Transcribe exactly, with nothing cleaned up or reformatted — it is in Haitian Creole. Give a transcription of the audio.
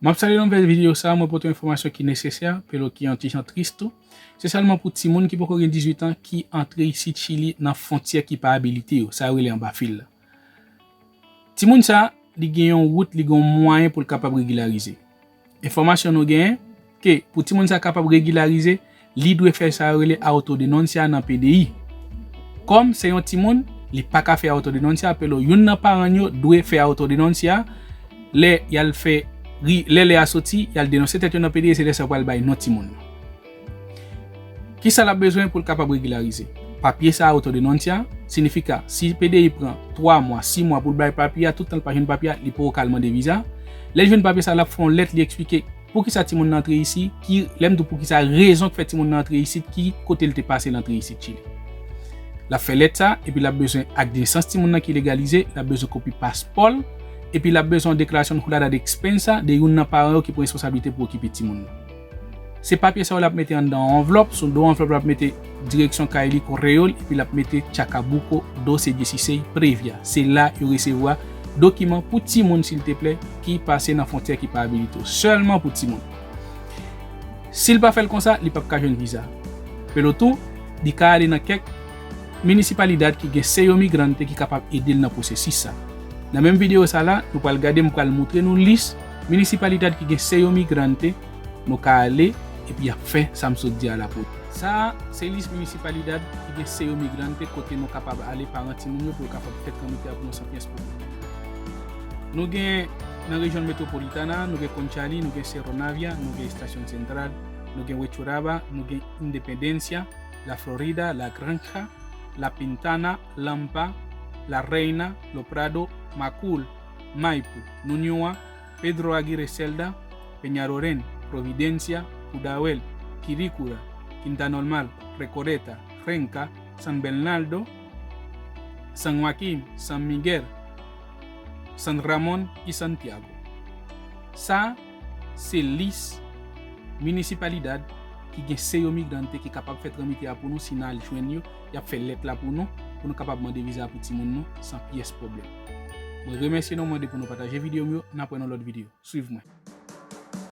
M ap salye nan nouvèl videyo sa a, mwen pote yon enfòmasyon ki nesesè, pelo ki yon ti jan tris tou. Se sèlman pou timoun ki poko gen dizuit an ki antre isit Chili nan fwontyè ki pa abilite yo, sa yo rele anba fil la. Timoun sa, li gen yon wout, li gen yon mwayen pou l kapab regilarize. Enfòmasyon nou genyen, ke pou timoun sa kapab regilarize, li dwe fè sa yo rele autodenuncia nan P D I. Kòm se yon timoun, li pa ka fè autodenuncia, pelo youn nan paran yo dwe fè autodenuncia, lè y al fè, ri- lè lè a soti, y al denonse tèt yo nan P D I, se lè sa yo pral bay non timoun nan. Kisa l ap bezwen pou l kapab regilarize? Papye sa autodenuncia, sinifika, si P D I pran twa mwa, sis mwa pou l bay papye a, tout tan l pa jwenn papye a, li poko ka al mande viza. Lè l jwenn papye sa, l ap fè yon lèt, li eksplike poukisa timoun nan antre isit, ki, lè m di w poukisa, rezon k fè timoun nan antre isit, ki kote l te pase l antre isit Chili. L ap fè lèt sa, epi l ap bezwen ak nesans timoun nan ki legalize, l ap bezwen kopi paspò l, epi l ap bezwen yon deklarasyon de jugada de expensa de youn nan paran yo ki pran responsablite pou okipe timoun nan. Se papye sa yo l ap mete anndan yon anvlòp, sou do anvlòp l ap mete direksyon kay li, correo l, epi l ap mete Chacabuco doce dieciséis previa. Se la yo resevwa dokiman pou timoun, silteplè, ki pase nan fwontyè ki pa abilite yo. Sèlman pou timoun. Si l pa fè l konsa, li p ap ka jwenn viza. Pelo tou, li ka ale nan kèk minisipalidad ki gen Sello Migrante ki kapab ede l nan pwosesis sa. Nan menm videyo sa la, nou pral gade, m pral moutre nou lis minisipalidad ki gen Sello Migrante, nou ka ale, epi y ap fè sa m sot di a la pou nou. Sa a, se lis minisipalidad ki gen Sello Migrante kote nou kapab ale, paran timoun yo, pou yo kapab fè tramite a pou nou san pyès pwoblèm. Nou gen nan rejyon Metropolitana, nou gen Conchalí, nou gen Cerro Navia, nou gen Estación Central, nou gen Huechuraba, nou gen Independencia, La Florida, La Granja, La Pintana, Lampa, La Reina, Los Prados, Macul, Maipo, Ñuñoa, Pedro Aguirre Cerda, Peñarolén, Providencia, Pudahuel, Quilicura, Quinta Normal, Recoleta, Renca, San Bernardo, San Joaquín, San Miguel, San Ramón y Santiago. Sa a, se lis minisipalidad ki gen Sello Migrante ki kapab fè tramite a pou nou si n al jwenn yo, y ap fè lèt la pou nou, pou nou kapab mande viza pou timoun nou san pyès pwoblèm. Mwen remèsye nou, mwen mande pou nou pataje videyo m yo, n ap wè nan lòt videyo. Swiv mwen.